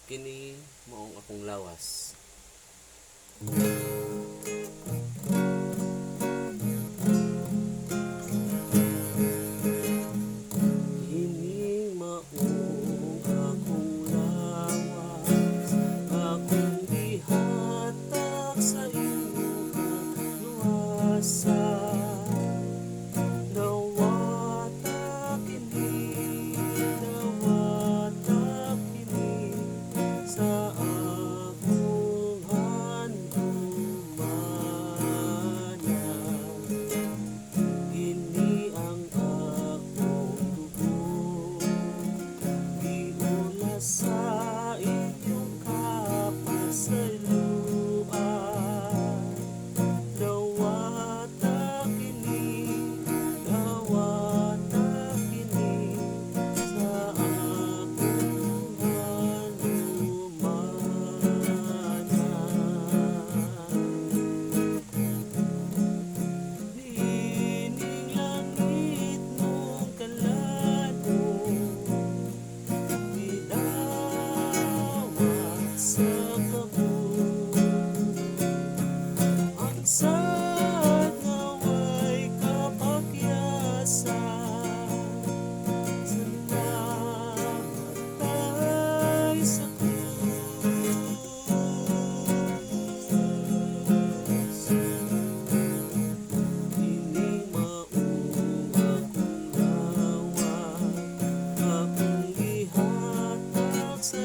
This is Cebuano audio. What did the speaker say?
Kini maong akong lawas. Kini maong akong lawas, akong gihatag sa imong kaluwasan. Dawata kini, dawata kini sa akong handumanan. Kini ang akong dugo, giulas sa inyong kapasayloan. Dawata kini, dawata kini sa akong handumanan. Niining langit mong kalan-on, gidawat sa kamot ang sad nga way kapakyasan sa namatay sa krus. Kini maong akong lawas, akong gihatag sa